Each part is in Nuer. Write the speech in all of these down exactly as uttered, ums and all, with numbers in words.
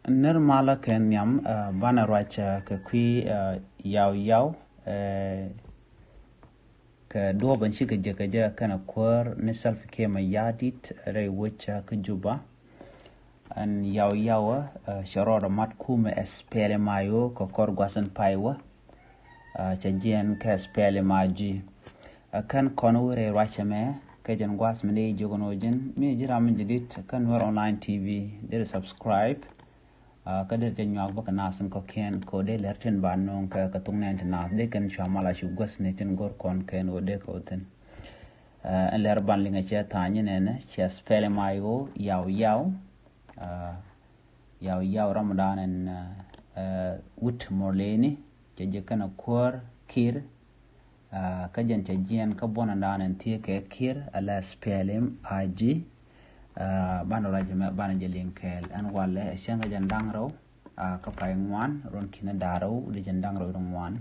Nir malä kɛ nhiam, eh, banɛ ruac, eh, kɛ kui̱, eh, Yau Yau, eh, kɛ duɔ̱ɔ̱p in cikɛ jek kɛ jɛ kɛnɛ kuäär ni Salva Kiir Mayardit rɛy wec, eh, kä Juba. Ɛn Yau Yau, eh, cɛ rɔɔdɛ mat kumɛ S P L M I O kɛ kɔr gua̱th in pay wä. Ah, cɛ jiɛn kɛ S P L M I G. Ah, kɛn kɔn wä rɛy ruacɛ mɛ kɛ jɛn gua̱th mi dee jiök ɛn ɣöö ji̱n mi ji̱ ram mi jadid kä Nuer Online T V, deri subscribe. Ah, kä deri jɛ nyuak bä kɛ naath in kɔ̱kiɛn kɛ ɣöö dee lɛr tin ba nööŋ kɛ kɛ thok nɛn ti naath dee kɛn cua mal a cu guäthni tin go̱r kɔn kɛn ɣöö dee kɛ wä thi̱n. Ah, ɛn lɛr ban liŋɛ cɛ tha̱a̱ny nɛnɛ cɛ S P L M I O Yau Yau. Ah, Yau Yau ram dan ɛn, eh, eh, wut Morleni, cɛ jɛ kɛnɛ kuäär Kiir, ah, kä jɛn cɛ jiɛn kä buɔ̱n dan ɛn thiee kɛ Kiir, ala S P L M I G, ah, banɛ ruac mɛ, banɛ jɛ liŋ kɛɛl. Ɛn walɛ, ɛ cäŋ kɛ jɛn da̱ŋ rɛw, ah, kä pay ŋuan, ruɔ̱n ki̱n da̱ŋ rɛw, di jɛn da̱ŋ rɛw ruɔ̱n ŋuan,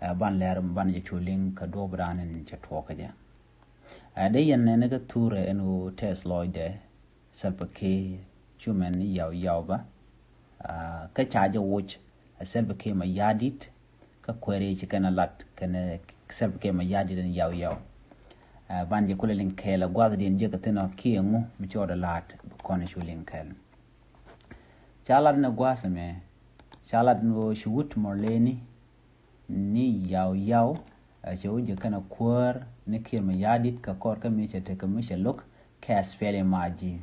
eh, ban lɛr, banɛ jɛ cu liŋ kɛ duɔ̱ɔ̱p dan ɛn cɛ tuɔɔk kɛ jɛ. Eh, dee yɛn nɛn kɛ thurɛ ɛn ɣöö tɛth lɔcdɛ, Salva Kiir cu mɛn ni Yau Yau bä. Ah, kä ca jɛ woc, a Salva Kiir Mayardit, kä kuɛri ci kɛn a lat kɛnɛ Salva Kiir Mayardit ɛn Yau Yau. Ah, ban jɛ kulɛ liŋ kɛɛl a gua̱thdiɛn jek a thi̱n ɔ kiɛ ŋu mi cɔɔdɛ la̱t bi kɔn cu liŋ kɛɛl. Ca lat ni gua̱th ɛmɛ, ca lat ni ɣöö ci wut Morleni, ni Yau Yau, a cɛ wä jɛ kɛnɛ kuäär ni Kiir Mayardit kɛ kɔr kä mi cɛ tekɛ mi cɛ lo̱k kɛ S P L M I G.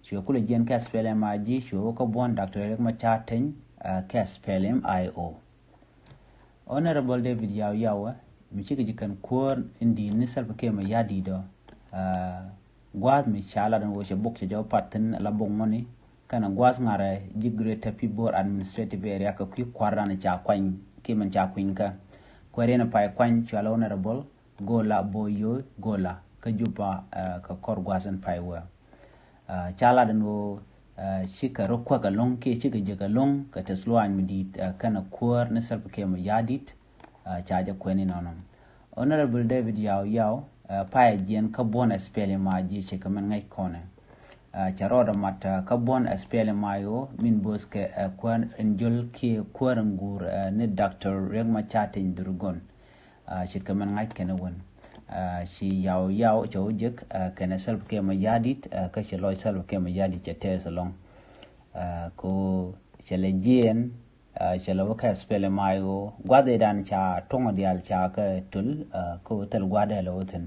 Cuɛ kulɛ jiɛn kɛ S P L M I G, cuɛ wä kä buɔ̱n Doctor Riek Machar Teny, a, kɛ S P L M I O. Honorable David Yau Yau, ɛ, mi cikɛ ji̱ kɛn kuäär in di̱i̱t ni Salva Kiir Mayardit ɔ, a, gua̱a̱th mi ca lat ɛn ɣöö cɛ bok cɛ jɔw pat thi̱n la bok ŋuɔ̱ni, kɛnɛ gua̱a̱th ŋa̱rɛ ji̱ Greater Pibor Administrative Area kɛ kui̱ kua̱rdan ca kuany kiɛ mɛn ca kuinykä. Kuɛriɛn pay kuany cual Honorable Gola Boyo Gola kä Juba, eh, kɛ kɔr gua̱a̱th in pay wä. Eh, ca lat ɛn ɣöö, eh, cikɛ rɔ kuäk ɛlɔ̱ŋ kiɛ cikɛ jek ɛlɔ̱ŋ kɛ tɛth luaany mi di̱i̱t, eh, kɛnɛ kuäär ni Salva Kiir Mayardit, ah, ca jɛ kuɛn inɔnɔ. Honorable David Yau Yau, ah, payɛ jiɛn kä buɔ̱n S P L M I G cɛ kɛ mɛn ŋäc kɔnɛ. Ah, cɛ rɔɔdɛ mat, ah, kä buɔ̱n S P L M I O min bo̱o̱th kɛ, ah, kuäär in jol kiɛ kuäär in guur, ah, ni Doctor Riek Machar Teny Dhurgon. Ah, ce̱tkɛ mɛn ŋa̱c kɛn wän. Ah, ci Yau Yau cɛ wä jek, ah, kɛnɛ Salva Kiir Mayardit, ah, kä cɛ lɔc Salva Kiir Mayardit cɛ tɛth ɛlɔ̱ŋ. Ah, ko cɛ lɛ jiɛn, ah, cɛ lɛ wä kɛ S P L M I O, gua̱dhidan ca tuɔ̱ŋ diaal ca kɛ tul, ah, kä wä thil gua̱dhɛ lɛ wä thi̱n.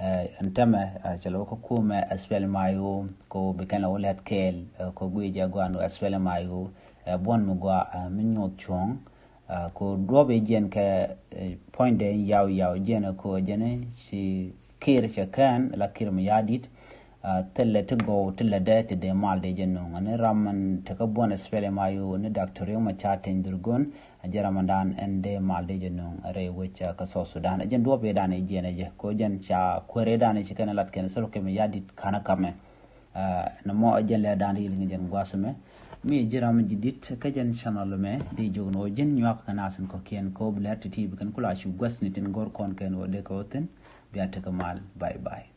Ah, ɛn tämɛ, ah, cɛ lɛ wä kä kumɛ S P L M I O, ko bi kɛn lɛ wä lɛt kɛɛl, ah, ko guic jɛ gua̱n wä S P L M I O, ah, buɔ̱n mi gɔaa, ah, mi nyuɔth cuɔ̱ŋ, ah, ko duɔ̱p i̱ jiɛn kɛ, eh, puɔ̱nydɛ Yau Yau jiɛn ko jɛn ci Kiir cɛ kɛn la Kiir Mayardit, ah, thilɛ ti gɔw ti lätdɛ ti dee mal dee jɛ nöŋ. Ani ram min tekä buɔ̱n S P L M I O ni Doctor Riek Machar Teny Dhurgon, a jɛ ram mindan ɛn dee mal dee jɛ nöŋ rɛy wec, ah, kä South Sudan. Ɛ jɛn duɔ̱ɔ̱p i̱ dan i̱ jiɛn ɛ jɛ. Ko jɛn ca kuäär i̱ dan i̱ ci kɛn ɛ lat kɛn Salva Kiir Mayardit ka̱n ɛ kamɛ. Ah, nɔmɔ ɛ jɛn lɛ dan i̱ liŋ jɛn gua̱a̱th ɛmɛ. Mi ji̱ ram ji̱ di̱t kä jɛn channel ɛmɛ dee jiök ni ɣöö ji̱n nyuak kɛ naath in kɔ̱kiɛn ko bi lɛr ti̱ti̱ bi kɛn kula cu gua̱thni tin go̱r kɔn kɛn ɣöö dee kɛ wä thi̱n. Bia tekɛ mal. Bye bye.